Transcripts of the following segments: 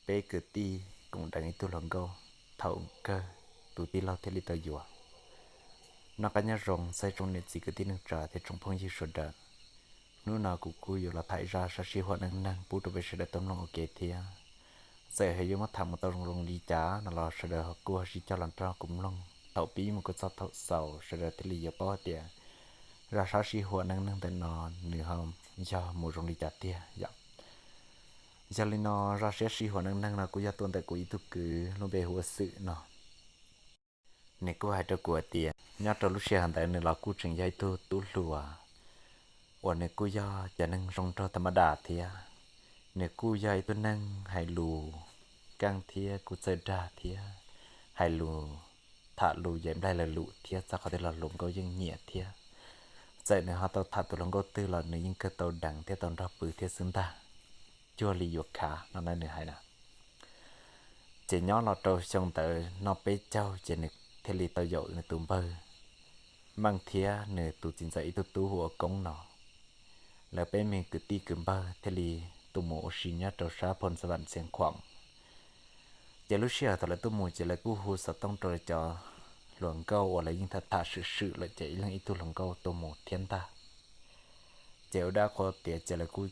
peb kwv tij koom deev ib tug hluas nkauj thaum kawg tus tij laug thiaj li tau yuav. Noj qab nyob zoo txog tsoom niam txiv kwv tij neej tsa thiab tsoom phooj ywg sawv daws. Hnub no kuv kuj yuav los tham zaj sab sij huam neej neeg pub rau peb sawv daws tau mloog ua ke thiab. Txawm hais yuav muab tham mus tau zoo zoo li cas no los sawv daws kuj ho sib cog los nrog kuv mloog thaum pib mus kom txog thaum xaus sawv daws thiaj li yuav paub tias zaj sab sij huam neej neeg ntawm no nws ho yog mus zoo li cas tiag yom. Yog li no, zaj sab sij huam neej neeg no kuj yog tuaj ntawm kuv ib tug kwv lub npe hu ua Xwm no. Nws kuj hais rau kuv hais tias nyob rau lub sij hawm ntawd nws los kuj tseem yog ib tug tub hluas uas nws kuj yog cov neeg zoo nraug tam ma das thiab. Nws kuj yog ib tug neeg hais lus keej thiab kuj txawj dag thiab hais lus, tham lus yam nplaig lawv lus thiab txog qhov twg los hluas nkauj yeej nyiam thiab. Txawm nws ho tau tham tus hluas nkauj twg los nws yeej kawg tau deev thiab tau nrog pw thiab xwb ntag, cuag li yuav khav no na nws hais na. Ces nyob los rau xyoo ntawd noj peb caug ces nws thiaj li tau yaum nws tus npawg Meej thiab nws tus txiv ntxawm ib tug tub hu ua Koob no. Lawv peb me kwv tij kwv npawg thiaj li tuaj mus ua si nyob rau sab Phoo Xa Vam Xiav Khuam. Ces lub sij hawm thaum lawv tuaj mus ces lawv kuj hu xov tooj rau cov hluas nkauj uas lawv yeej tham tham swm swm lawm ces ib leeg ib tug hluas nkauj tuaj mus thiab ntag. Ces ua dab qhuas tias ces lawv kuj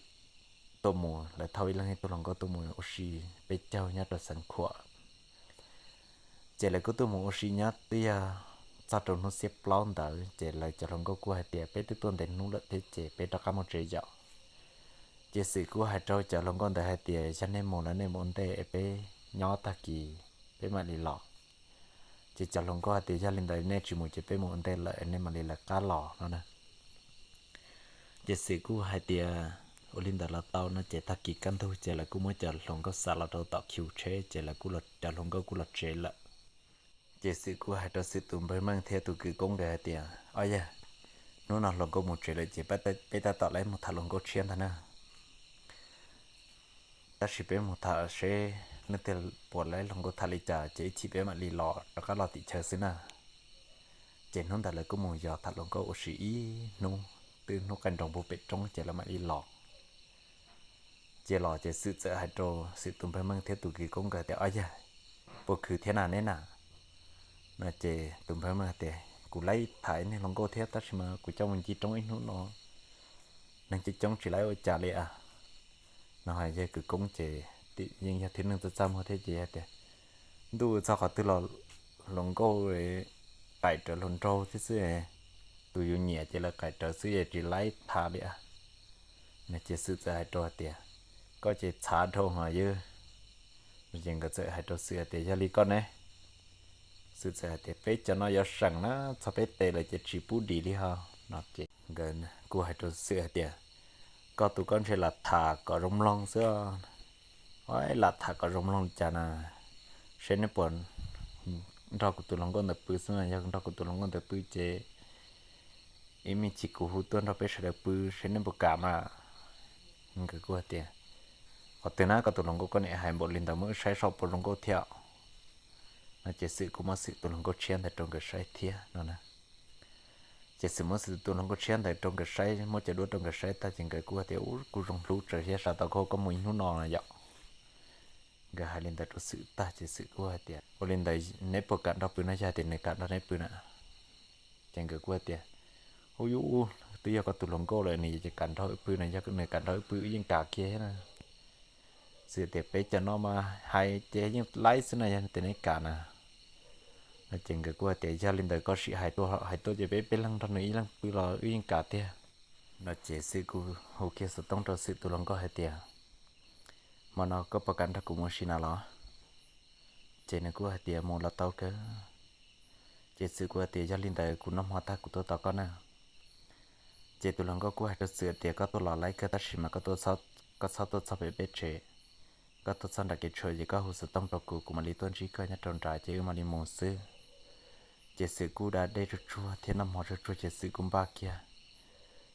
tuaj mus, lawv thauj ib leeg ib tug hluas nkauj tuaj mus ua si peb caug nyob rau Xeev Khuam. Ces lawv kuj tuaj mus ua si nyob twb yog txog rau hnub xiab plaub ntawd ces lawv cov hluas nkauj kuj hais tias peb twb tuaj ntev hnub lawm thiab ces peb rov qab mus tsev yom. Ces Xwm kuj hais rau cov hluas nkauj ntawd hais tias yog nej mus lawm nej mus ua ntej es peb nyob tag kis peb mam li los. Ces cov hluas nkauj hais tias yog li ntawd nej tsis mus ces peb mus ua ntej lawm nej mam li lawv qab los no na. Ces Xwm kuj hais tias ua li ntawd los tau no ces tag kis kaj ntug ces lawv kuj muab cov hluas nkauj xa los rau tom khiv tsheb ces lawv kuj, cov hluas nkauj kuj los tsev lawm. Ces Xwm kuj hais rau Xwm tus npawg Meej thiab tus kwv Koob nkawd hais tias, Ob yawg, hnub no hluas nkauj mus tsev lawm ces peb tab tom lawv mus tham hluas nkauj tshiab ntag na. Tab sis peb mus tham seb leej twg puas lawv hluas nkauj tham li cas ces ib chim peb mam li los rov qab los tim chaw xwb na. Ces hnub ntawd lawv kuj mus yos tham hluas nkauj ua si ib hnub, twb hnub qaij nroos puag pem roob ces lawv mam li los. Ces los ces Xwm txawm hais rau Xwm tus npawg Meej thiab tus kwv Koob nkawd tias, Ob yawg, puas khwv thiab na neb na? No ces tus npawg Meej tias, Kuv laib tham ib niag hluas nkauj thiab tab sis mas kuv coj mus ncig roob ib hnub no neeg coob coob tsis laib ua cas li a. No yawg kwv Koob ces yeej yog tib neeg txaj txaj muag thiab ces tias, Ntuj, txog qhov twg los hluas nkauj qaim rawv hluas nraug thiab xwb, tus yus nyiam ces lawv qaim rawv xwb es tsis laib tham li a. No ces Xwm txawm hais rau hais tias, Koj ces txhav dhau hos yawg. No ces nkawd txawm hais rau Xwm hais tias, Yog li koj ne? Xwm txawm hais tias, Peb cov no yuav seem na, txog peb tes lawm ces tsis pub dim li ho. No ces nkawd kuj hais rau Xwm hais tias, Koj tus koj ntshe lam tham kom zoo mloog xwb. Lam tham kom zoo mloog li cas na? Seb neb puas nrog kuv tus hluas nkauj ntawd pw xwb na, yog nrog kuv tus hluas nkauj ntawd pw ces ib me chim kuv hu tuaj nrog peb sawv daws pw seb neb puas kam mas. Nkawd kuj hais tias, Qhov twg na, koj tus hluas nkauj koj niam hais npaum li ntawd muab wb saib seb puas zoo nkauj thiab. No ces Xwm kuj muab Xwm tus hluas nkauj tshiab ntawd rau nkawd saib thiab no na. Ces Xwm muab Xwm tus hluas nkauj tshiab ntawd rau nkawd saib, muab cov duab rau nkawd saib tag ces nkawd kuj hais tias, Ub, kuj zoo hlub tsawv thiab, sas tau koj, koj mus ib hnub no yom. Nkawd hais li ntawd rau Xwm tag ces Xwm kuj hais tias, Ua li ntawd neb puas kam nrog pw no? Yog tias nws kam nrog neb pw na? Ces nkawd kuj hais tias, Ub, yus twb yog koj tus hluas nkauj lawm, nws yuav kam nrog wb pw no? Yog nws kam nrog wb pw wb yeej kam kiag thiab na. Xwm tias, Peb cov no mas hais ces yeej laib xwb na, yog tias neb kam na. No ces nkawd kuj hais tias, Yog li ntawd koj sim hais tuaj, hais tuaj ces peb peb leeg nrog nws ib leeg pw los wb yeej kam tiag. No ces Xwm kuj hu kiag xov tooj rau Xwm tus hluas nkauj hais tias, Hmo no koj puas kam nrog kuv mus ua si na los? Ces nws kuj hais tias, Mus los tau kawg. Ces Xwm kuj hais tias, Yog li ntawd kuv noj hmo tag kuv tuaj tos koj na. Ces tus hluas nkauj kuj hais rau Xwm tias, Koj tuaj los laib kawg tab sis mas koj tuaj, koj txhob tuaj txog pem peb tsev. Koj tuaj txog nram kev tshuam ces koj hu xov tooj rau kuv, kuv mam li tuaj ntsib koj nyob rau nrad ces wb mam li mus xwb. Ces Xwm kuj da dej tsuag tsuag thiab noj hmo tsuag tsuag ces Xwm kuj npaj kiag.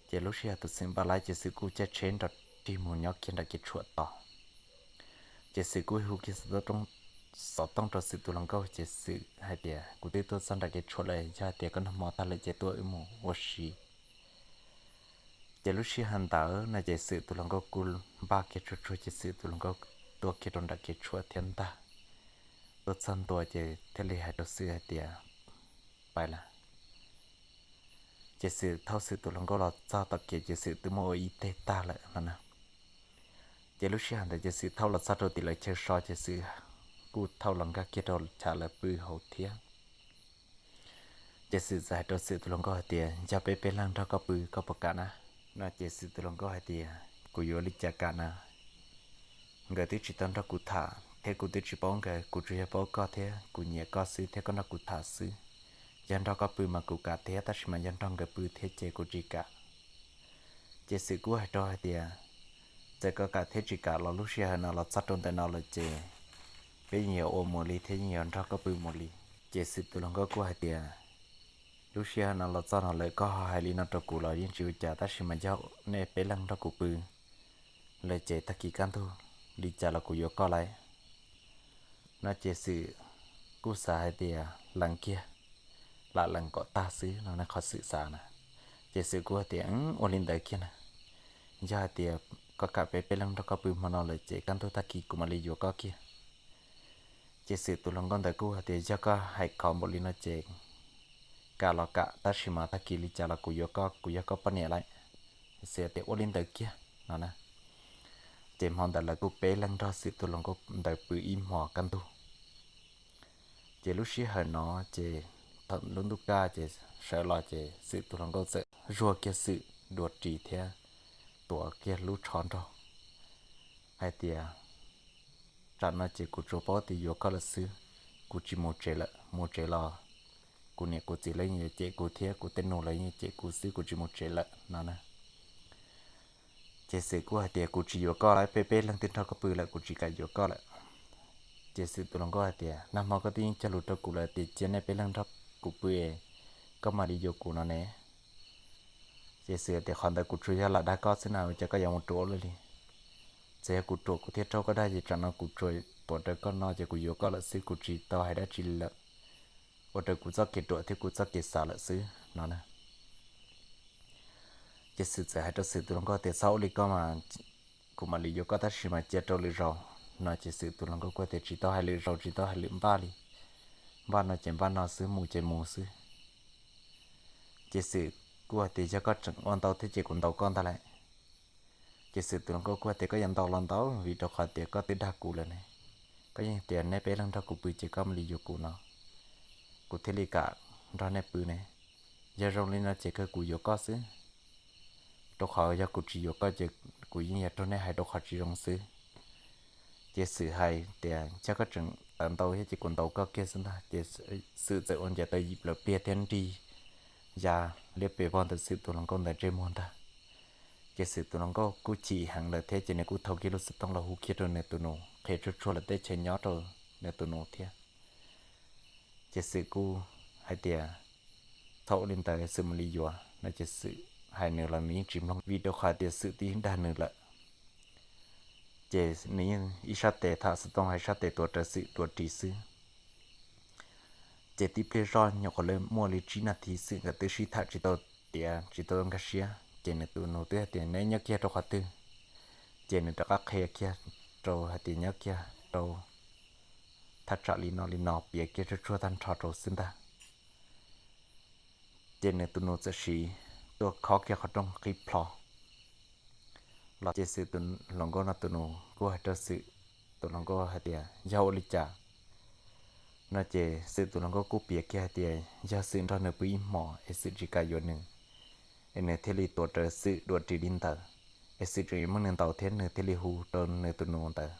Ces lub sij hawm tus Xwm npaj laib ces Xwm kuj caij tsheb nrov rig mus nyob kiag nram kev tshuam tos. Ces Xwm kuj hu kiag xov tooj rau Xwm tus hluas nkauj ces Xwm hais tias, Kuv twb tuaj txog nram kev tshuam lawm, yog hais tias koj noj hmo tag lawm ces tuaj wb mus ua si. Ces lub sij hawm ntawd no ces Xwm tus hluas nkauj kuj npaj kiag tsuag tsuag ces Xwm tus hluas nkauj tuaj kiag rau nram kev tshuam thiab ntag. Tuaj txog ntua ces thiaj li hais rau Xwm hais tias, pais lawm. Ces Xwm thauj Xwm tus hluas nkauj los txog tom kev ces Xwm twb muab ua ib teg tag lawm no na. Ces lub sij hawm ntawd ces Xwm thauj los txog rau tim lawv chaw so ces Xwm kuj thauj los nkag kiag rau chav lawv pw hauv thiab. Ces Xwm txawm hais rau Xwm tus hluas nkauj hais tias, yog peb peb leeg nrog koj pw koj puas kam na? No ces Xwm tus hluas nkauj hais tias, kuv yuav li cas kam na, nkawd twb tsis tau nrog kuv tham thiab kuv twb tsis paub nkawd, kuv tsuas yog paub koj thiab kuv nyiam koj xwb thiab koj nrog kuv tham xwb. Yog nrog koj pw mas kuv kam thiab, tab sis mas yog nrog nkawd pw thiab ces kuv tsis kam. Ces Xwm kuj hais rau hais tias, txawm koj kam thiab tsis kam los lub sij hawm no los txog rau ntawm no lawm ces peb yeej yuav ua mus li thiab yeej yuav nrog koj pw mus li. Ces Xwm tus hluas nkauj kuj hais tias, lub sij hawm no los txog no lawm koj ho hais li no rau kuv los yeej tsis ua cas, tab sis mas yog nej peb leeg nrog kuv pw lawm ces tag kis kaj ntug li cas los kuv yuav koj lawm. No ces Xwm kuj xav hais tias lees kiag, lam lees kom tag xwb no ne, qhov Xwm xav na. Ces Xwm kuj hais tias, ua li ntawd kiag na, yog hais tias koj kam peb peb leeg nrog koj pw hmo no lawm ces kaj ntug tag kis kuv mam li yuav koj kiag. Ces Xwm tus hluas nkauj ntawd kuj hais tias, yog koj hais khov npaum li no ces kam los kam, tab sis mas tag kis li cas los kuv yuav koj, kuv yog koj poj niam lawm. Xwm tias ua li ntawd kiag no na. Ces hmo ntawd lawv kuj peb leeg nrog Xwm tus hluas nkauj ntawd pw ib hmos kaj ntug. Ces lub sij hawm no ces thaum lub ntuj kaj ces sawv los ces Xwm tus hluas nkauj txawm zuag kiag Xwm dua ris thiab tuav kiag lub tsho nrog hais tias, tsam no ces kuv tsuas paub tias yuav koj lawm xwb, kuv tsis mus tsev lawm, mus tsev los kuv niam kuv txiv lawv yeej yuav cem kuv thiab kuv tej nus lawv yeej yuav cem kuv xwb, kuv tsis mus tsev lawm no na. Ces Xwm kuj hais tias, kuv tsis yuav koj lawm, peb peb leeg twb nrog koj pw lawm, kuv tsis kam yuav koj lawm. Ces Xwm tus hluas nkauj hais tias, nag hmo koj twb yeej cog lus rau kuv lawm tias cia nej peb leeg nrog kuv pw, koj mam li yuav kuv no ne. Ces Xwm tias, qhov ntawd kuv tsuas yog lam dag koj xwb na, ua cas koj yuav mus ruam ua luaj li? Txawm yog kuv ruam kuv thiaj raug koj dag, ces tsam no kuv tsuas tuav rawv koj no ces kuv yuav koj lawm xwb, kuv tsis tau hais dab tsi li lawm. Ua raws kuv txoj kev ruam thiab kuv txoj kev xav lawm xwb no na. Ces Xwm txawm hais rau Xwm tus hluas nkauj tias, txhob ua li koj mas, kuv mam li yuav koj tab sis mas cia rau lwm zaus no. Ces Xwm tus hluas nkauj kuj tias, tsis tau hais lwm zaus, tsis tau hais lwm npaj li, npaj no ces npaj no xwb, mus ces mus xwb. Ces Xwm kuj hais tias, yog koj tseem ua ntau thiab ces kuv ntaus koj ntag lauj. Ces Xwm tus hluas nkauj kuj hais tias, koj yuav ntaus los ntaus, vim rau qhov tias koj twb dag kuv lawm ne, koj yeej tias neb peb leeg nrog kuv pw ces koj mam li yuav kuv no, kuv thiaj li kam nrog nej pw ne. Yog zoo li no ces kawg kuv yuav koj xwb, rau qhov yog kuv tsis yuav koj ces kuv yeej yuav raug nej hais rau qhov tsis zoo xwb. Ces Xwm hais tias, yog koj tseem tawv ntau thiab ces kuv ntaus koj kiag xwb ntag. Ces Xwm txawm ua ncaws tau yim plaws pliag thiab nrig ya liab pes vog ntawm Xwm tus hluas nkauj ntawd ntsej muag ntag. Ces Xwm tus hluas nkauj kuj chim heev lawm thiab ces nws kuj thau kiag lub xov tooj los hu kiag rau nws tus nus, qhia tsuag tsuag lawm teb chaws nyob rau nws tus nus thiab. Ces Xwm kuj hais tias, thaum ua li ntawd Xwm mam li yuav no. Ces Xwm hais nws los nws yeej tsis mloog vim rau qhov tias Xwm twb dag nws lawm. Ces nws yeej ib sab tes tham xov tooj, ib sab tes tuav rawv Xwm dua ris xwb. Ces tib pliag zoj nyuam qhuav li muaj li tsib nas this Xwm nkawd twb sib tham tsis tau tiav tsis tau nkag siab, ces nws tus nus twb hais tias, neb nyob kiag rau qhov twg? Ces nws rov qab qhia kiag rau hais tias, nyob kiag rau thaj tsam li no li no, piav kiag tsuag tsuag tag nrho rau xwb ntag. Ces nws tus nus txawm siv tuaj khob kiag qhov rooj qhib plho los. Ces Xwm tus hluas nkauj no tus nus kuj hais rau Xwm tus hluas nkauj hais tias, yog ua li cas no? Ces Xwm tus hluas nkauj kuj piav kiag hais tias yog Xwm nrog nws pw ib hmos es Xwm tsis kam yuav nws, es nws thiaj li tuav rawv Xwm dua ris li ntawd, es Xwm tseem yuav muab nws ntaus thiab nws thiaj li hu rau nws tus nus ntawd.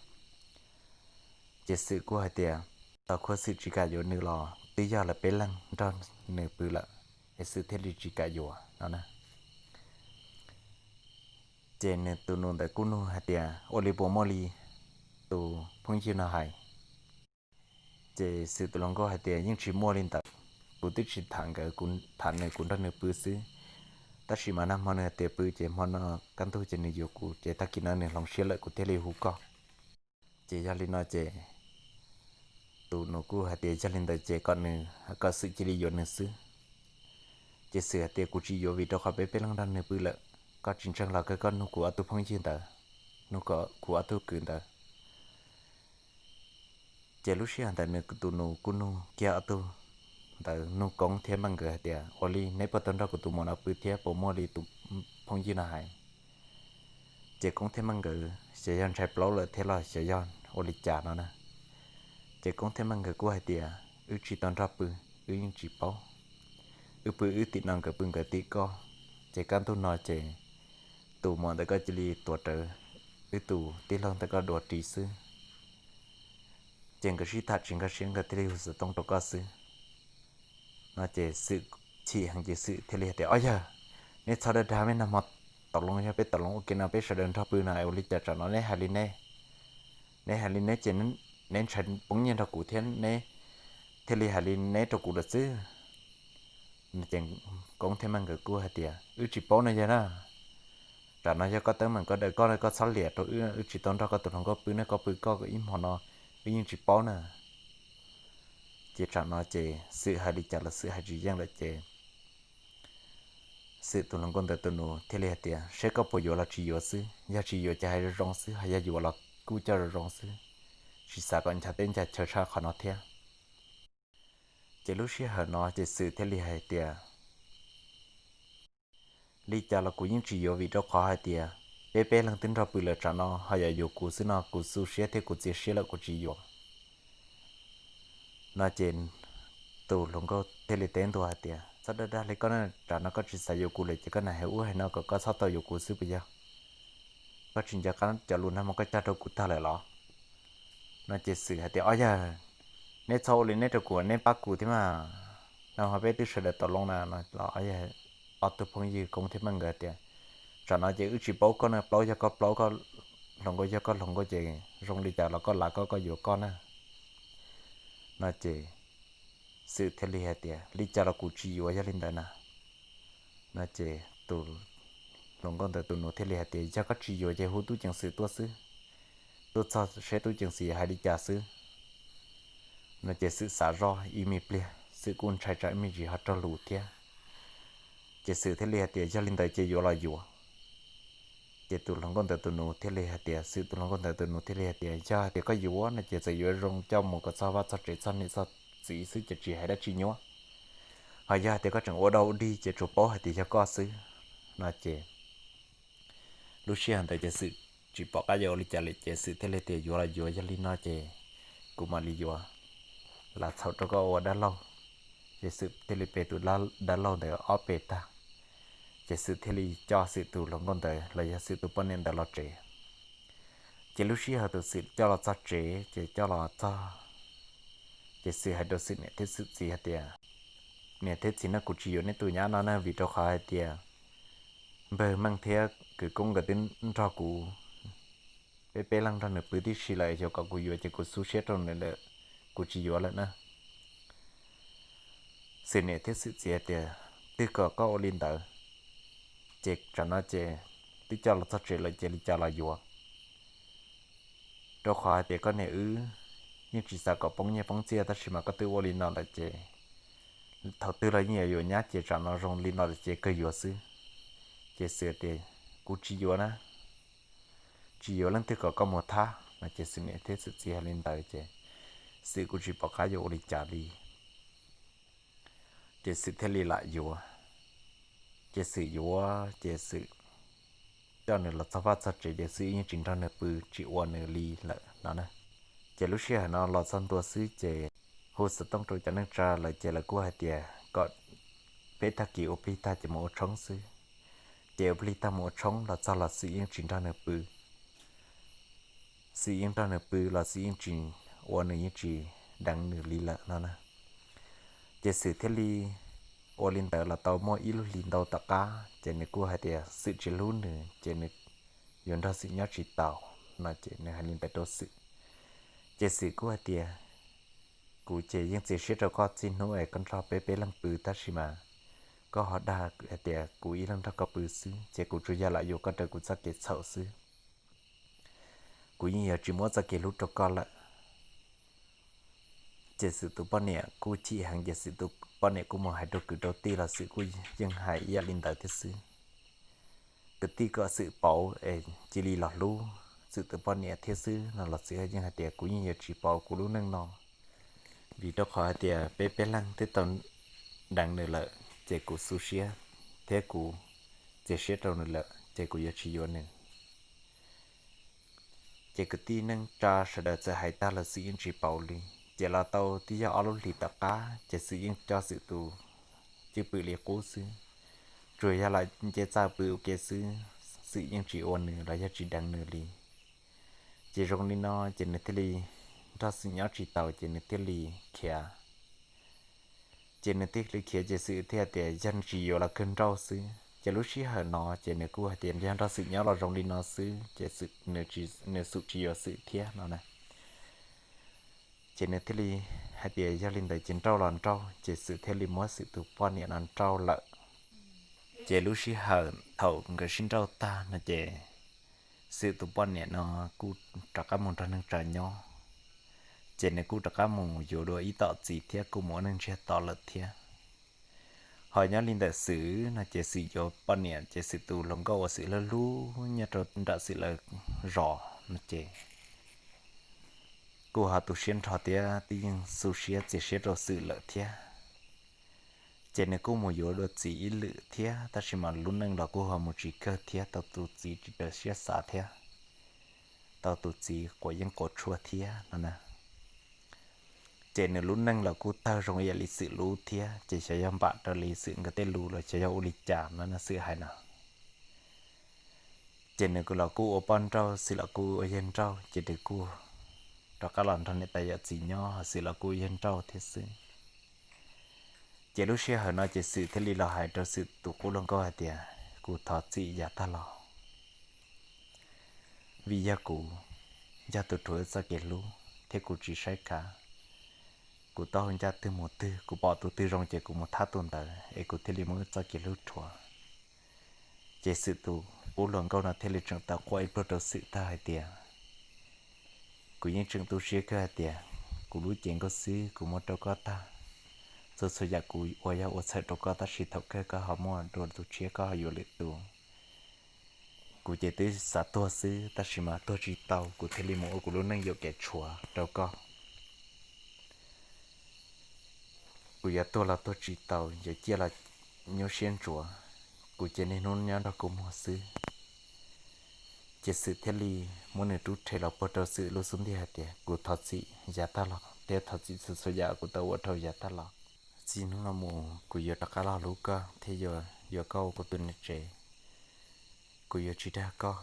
Ces Xwm kuj hais tias, thaum khuv Xwm tsis kam yuav nws los twb yog lawv peb leeg nrog nws pw lawm, es Xwm thiaj li tsis kam yuav no na. Ces nws tus nus ntawd kuj nug hais tias, ua li puas muaj li tus phooj ywg no hais? Ces Xwm tus hluas nkauj hais tias, yeej tsis muaj li ntawd, kuv twb tsis tham nkawd, kuv tham nws, kuv nrog nws pw xwb. Tab sis mas nag hmo nws hais tias pw ces hmo no kaj ntug ces nws yuav kuv, ces tag kis no nws hloov siab lawm kuv thiaj li hu koj. Ces yog li no ces tus nus kuj hais tias, yog li ntawd ces kom nws, kom Xwm cia li yuav nws xwb. Ces Xwm hais tias, kuv tsis yuav vim rau qhov peb peb leeg nrog nws pw lawm, koj tsis ntseeg los kawg koj nug kuv ob tug phooj ywg ntawd, nug kuv ob tug kwv ntawd. Ces lub sij hawm ntawd nws tus nus kuj nug kiag ob tug ntawd, nug Koob thiab Meej nkawd hais tias, ua li neb puas tau nrog kuv tus muam no pw thiab puas muaj li tus phooj ywg no hais? Ces Koob thiab Meej nkawd xyov yog ntshai plaub lawm thiab los xyov yog ua li cas no na. Ces Koob thiab Meej nkawd kuj hais tias, wb tsis tau nrog pw, wb yeej tsis paub. Wb pw wb tim no, nkawd pw nkawd tim ko. Ces kaj ntug no ces tus muam ntawd koj cia li tuav rawv wb tus tij laug ntawd koj dua ris xwb. Ces nkawd sib tham tsis nkag siab, nkawd thiaj li hu xov tooj rau koj xwb. No ces Xwm chim heev ces Xwm thiaj li hais tias, ob yawg, neb txhob dag dag, peb nag hmo tau loo, yog peb tau loo ua ke no peb sawv daws nrog pw no es ua li cas tsam no neb hais li neb, neb hais li neb ces neb ntshai poob nyiaj nrog kuv thiab neb thiaj li hais li neb rau kuv lawm xwb. Ces Koob thiab Meej nkawd kuj hais tias, wb tsis paub no yawg na. Tsam no yog koj teeb meem koj daws koj, koj txhob liam rau wb, wb tsis tau nrog koj tus hluas nkauj pw ne, koj pw koj ib hmo no wb yeej tsis paub na. Ces tsam no ces Xwm hais li cas los Xwm hais tsis yeej lawm ces Xwm tus hluas nkauj ntawd tus nus thiaj li hais tias, saib koj puas yuav los tsis yuav xwb, yog tsis yuav ces hais zoo zoo xwb, ho yog yuav los kuj coj zoo zoo xwb, tsis xav kom ncha teb ncha chaw tshaj qhov no thiab. Ces lub sij hawm no ces Xwm thiaj li hais tias, li cas los kuv yeej tsis yuav vim rau qhov hais tias peb peb leeg twb nrog pw lawm, tsam no ho yog yuav kuv xwb no kuv xu siab thiab kuv txias siab lawm, kuv tsis yuav. No ces tus hluas nkauj thiaj li teb ntua hais tias, txhob dag dag li koj na, tsam no koj tsis xav yuav kuv lawm ces koj niaj hais ub hais no kom koj txhob tau yuav kuv xwb puas yog? Koj tsis nco qab cov lus nag hmo koj cog rau kuv tag lawm los? No ces Xwm hais tias, ob yawg, neb txhob ua li neb rau kuv, neb pab kuv thiab mas, nag hmo peb twb sawv daws tau loo na no los ob tug phooj ywg Koob thiab Meej nkawd tias, tsam no ces wb tsis paub koj na, plaub yog koj plaub, koj hluas nkauj yog koj hluas nkauj ces zoo li cas los koj lav koj, koj yuav koj na. No ces Xwm thiaj li hais tias, li cas los kuv tsis yuav yog li ntawd na. No ces tus hluas nkauj ntawd tus nus thiaj li hais tias, yog koj tsis yuav ces hu tub ceev xwm tuaj xwb, tuaj txog seb tub ceev xwm hais li cas xwb. No ces Xwm xav zoj ib me pliag, Xwm kuj ntshai tsam ib me ntsis ho raug lus thiab. Ces Xwm thiaj li hais tias, yog li ntawd ces yuav los yuav. Ces tus hluas nkauj ntawd tus nus thiaj li hais tias, Xwm tus hluas nkauj ntawd tus nus thiaj li hais tias, yog hais tias koj yuav no ces txawm yuav zoo coj mus kom txog vaj txog tsev txog niam txog txiv xwb ces tsis hais dab tsi nyuaj. Ho yog hais tias koj tseem ua dog ua dig ces tsuas paub hais tias yog koj xwb. No ces lub sij hawm ntawd ces Xwm tsis pom qab yuav ua li cas li ces Xwm thiaj li tias, yuav los yuav, yog li no ces kuv mam li yuav, lam txhaum rau koj ua dab laug. Ces Xwm thiaj li pe tus dab laug ntawd ob pe tag, ces Xwm thiaj li coj Xwm tus hluas nkauj ntawd los yog Xwm tus poj niam ntawd los tsev. Ces lub sij hawm tus Xwm coj los txog tsev ces coj los txog, ces Xwm hais rau Xwm niam thiab Xwm txiv hais tias, niam thiab txiv, no kuv tsis yuav neb tus nyab no na, vim rau qhov hais tias npawg Meej thiab kwv Koob nkawd twb nrog kuv, peb peb leeg nrog nws pw tib si lawm, xyov kom kuv yuav ces kuv xu siab rau nws lawm, kuv tsis yuav lawm na. Xwm niam thiab Xwm txiv tias, twb kom koj ua li ntawd, ces tsam no ces twb coj los txog tsev lawm ces li cas los yuav. Rau qhov hais tias koj niam wb yeej tsis xav kom poob nyiaj poob txiaj, tab sis mas koj twb ua li no lawm ces thaum twg los yeej yuav yuav nyab, ces tsam no zoo li no lawm ces kawg yuav xwb. Ces Xwm tias, kuv tsis yuav na, tsis yuav, leej twg kom koj mus thab no. Ces Xwm niam thiab Xwm txiv hais li ntawd ces Xwm kuj tsis pom qab yuav ua li cas li. Ces Xwm thiaj li lam yuav. Ces Xwm yuav ces Xwm coj nws los txog vaj txog tsev ces Xwm yeej tsis nrog nws pw, tsis ua nws li lawm no na. Ces lub sij hawm no los txog ntua xwb ces hu xov tooj rau cov neej tsa lawm ces lawv kuj hais tias kom peb tag kis ua plig tag ces mus ua tshoob xwb. Ces ua plig tag mus ua tshoob los txog los Xwm yeej tsis nrog nws pw. Xwm yeej nrog nws pw los Xwm yeej tsis ua, nws yeej tsis deev nws li lawm no na. Ces Xwm thiaj li ua li ntawd los tau muaj ib lub hlis ntau tom qab ces nws kuj hais tias Xwm tsis hlub nws ces nws yuav nrog Xwm nyob tsis taus no ces nws hais li ntawd rau Xwm. Ces Xwm kuj hais tias, kuv ces yeej txiav siab rau koj txij hnub es koj nrog peb peb leeg pw, tab sis mas koj ho dag hais tias kuv ib leeg nrog koj pw xwb ces kuv tsuas yog lam yuav koj raws kuv txoj kev txhaum xwb. Kuv yeej yuav tsis muab txoj kev hlub rau koj lawm. Ces Xwm tus poj niam kuj chim heev ces Xwm tus poj niam kuj mus hais rau kwv rau tij los Xwm kuj yeej hais ib yam li ntawd thiab xwb. Kwv tij kom Xwm pauv es cia li los hlub Xwm tus poj niam thiab xwb no los Xwm yeej hais tias kuv yeej yuav tsis pauv kuv lub neej no, vim rau qhov hais tias peb peb leeg twb tau deev nws lawm ces kuv xu siab thiab kuv txiav siab rau nws lawm ces kuv yuav tsis yuav nws. Ces kwv tij neej tsa sawv daws txawm hais tag los Xwm yeej tsis pauv li. Ces los tau twb yog ob lub hlis tom qab ces Xwm yeej coj Xwm tus cwj pwm li qub xwb. Tsuas yog los nce txaj pw ua ke xwb, Xwm yeej tsis ua nws los yog tsis deev nws li. Ces zoo li no ces nws thiaj li nrog Xwm nyob tsis taus ces nws thiaj li khiav. Ces nws thiaj li khiav ces Xwm thiaj tias yog nws tsis yuav los kawg nrauj xwb. Ces lub sij hawm no ces nws kuj hais tias yog nrog Xwm nyob los zoo li no xwb ces nws Xwm tsis yuav Xwm thiab no na. Ces nws thiaj li hais tias yog li ntawd ces nrauj los nrauj, ces Xwm thiaj li muab Xwm tus poj niam no nrauj lawm. Ces lub sij hawm thaum nkawd sib nrauj tag no ces Xwm tus poj niam no kuj rov qab mus nrog neej tsa nyob, ces nws kuj rov qab mus yuav dua ib tom txiv thiab kuj mus ua neej ntsiag to lawm thiab. Ho nyob li ntawm Xwm no ces Xwm yuav poj niam ces Xwm tus hluas nkauj uas Xwm hlub hlub nyob rau nram Xwm lawv zos no ces kuj ho tu siab nrho thiab twb yeej xu siab txiav siab rau Xwm lawm thiab. Ces nws kuj mus yuav dua txiv ib lwm thiab tab sis mas lub neej los kuj ho mus tsis kawg thiab tau tus txiv tsis raws siab xav thiab tau tus txiv quav yeeb quav tshuaj thiab no na. Ces nws lub neej los kuj tawg zoo ib yam li Xwm lub thiab ces xyov yog npam raws li Xwm nkawd tej lus los xyov yog ua li cas no na Xwm hais no. Ces nws los kuj ua poj nrauj, Xwm los kuj ua yawg nrauj, ces nws kuj rov qab los nrog niam tais yawm txiv nyob, Xwm los kuj ua yawg nrauj thiab xwb. Ces lub sij hawm no ces Xwm thiaj li los hais rau Xwm tus qub hluas nkauj hais tias kuv thov Txim yav tag los, vim yog kuv yog tus rhuav wb txoj kev hlub thiab kuv tsis saib khav, kuv taub hau ncaj twg mus twg, kuv pom tus twg zoo ces kuv mus thab tus ntawd es kuv thiaj li muab wb txoj kev hlub rhuav. Ces Xwm tus qub hluas nkauj no thiaj li tseem tau quaj ib pliag rau Xwm tag hais tias kuv yeej tseem tu siab kawg hais tias kuv lub cev nkauj xwb kuv muab rau koj tag, txhua txhua yam kuv ua yog ua txhawm rau koj tab sis thaum kawg koj ho muaj dua tus tshiab koj ho yuav lwm tus. Kuv ces twb xav tuag xwb tab sis mas tuag tsis tau kuv thiaj li mus ua kuv lub neej yuam kev tshuav rau koj. Kuv yuav tuag los tuag tsis tau, yuav ciaj los nyuaj siab ntsuav, kuv cia niaj hnub nyob nrog kua muag xwb. Ces Xwm thiaj li muab nws rub rhe los puag rau Xwm lub xub ntiag hais tias kuv thov Txim yav tag los thiab thov Txim txhua txhua yam kuv tau ua rau yav tag los. Txij hnub no mus kuv yuav rov qab los hlub koj thiab yuav yuav koj ua kuv tus niam tsev, kuv yuav tsis dag koj.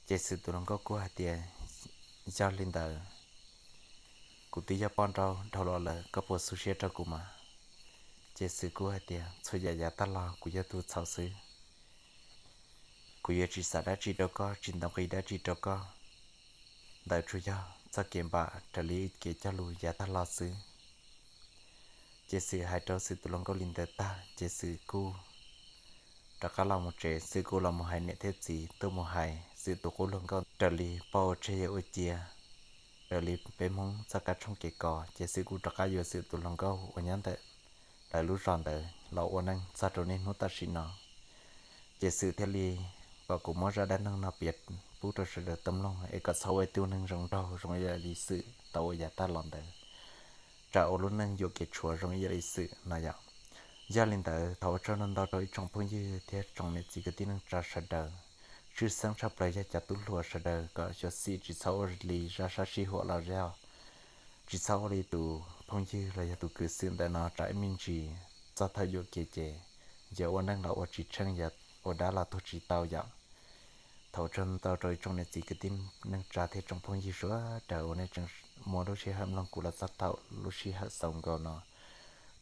Ces Xwm tus hluas nkauj kuj hais tias yog li ntawd kuv twb yog poj nrauj dhau los lawm koj puas xu siab rau kuv mas? Ces Xwm kuj hais tias txhua yam yav tag los kuv yog tus txhaum xwb, kuv yuav tsis xav dab tsi rau koj, tsis ntoo nqi dab tsi rau koj. Ntawd tsuas yog txoj kev npam raws li kev cog lus yav tag los xwb. Ces Xwm hais rau Xwm tus hluas nkauj li ntawd tag ces Xwm kuj rov qab los mus tsev, Xwm kuj los mus hais niam thiab txiv, tuaj mus hais Xwm tus qub hluas nkauj raws li pog ua tseg yawg ua cia, raws li peb Hmoob txoj kab tshooj kev kos, ces Xwm kuj rov qab yuav Xwm tus hluas nkauj uas nyob ntawm lawv lub zos ntawd los ua neej txog rau niaj hnub tam sim no. Ces Xwm thiaj li kom kuv muab zaj dab neeg no piav pub rau sawv daws tau mloog es kom txhob ua ib tug neeg zoo nraug zoo ib yam li Xwm tau ua yav tag los ntawd, tsam ua lub neej yuam kev tshuav zoo ib yam li Xwm no yom. Yog li ntawd thov ua tsaug ntau ntau rau ib tsoom phooj ywg thiab tsoom niam txiv kwv tij neej tsa sawv daws. Tshwj xeeb tshaj plaws yog cov tub hluas sawv daws kom xyuam xim tsis txhob ua li zaj sab sij huam los yog tsis txhob ua li tus phooj ywg los yog tus kwv Xwm ntawm no tsam ib me ntsis txog thaum yuam kev ces yuav ua neej los ua tsis tsheej, yuav ua dab los tuag tsis tau yom. Thov ua tsaug ntau rau ib tsoom niam txiv kwv tij neej tsa thiab tsoom phooj ywg sawv daws uas nej tseem muaj lub sij hawm mloog kuv los txog thaum lub sij hawm xaus nkaus no.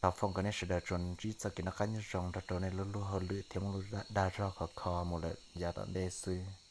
Thov foom kom nej sawv daws tsuas ntsib txoj kev noj qab nyob zoo nrog rau nej lub luag hauj lwm thiab muaj lub dag zog khov kho mus lawm yav tom ntej xwb.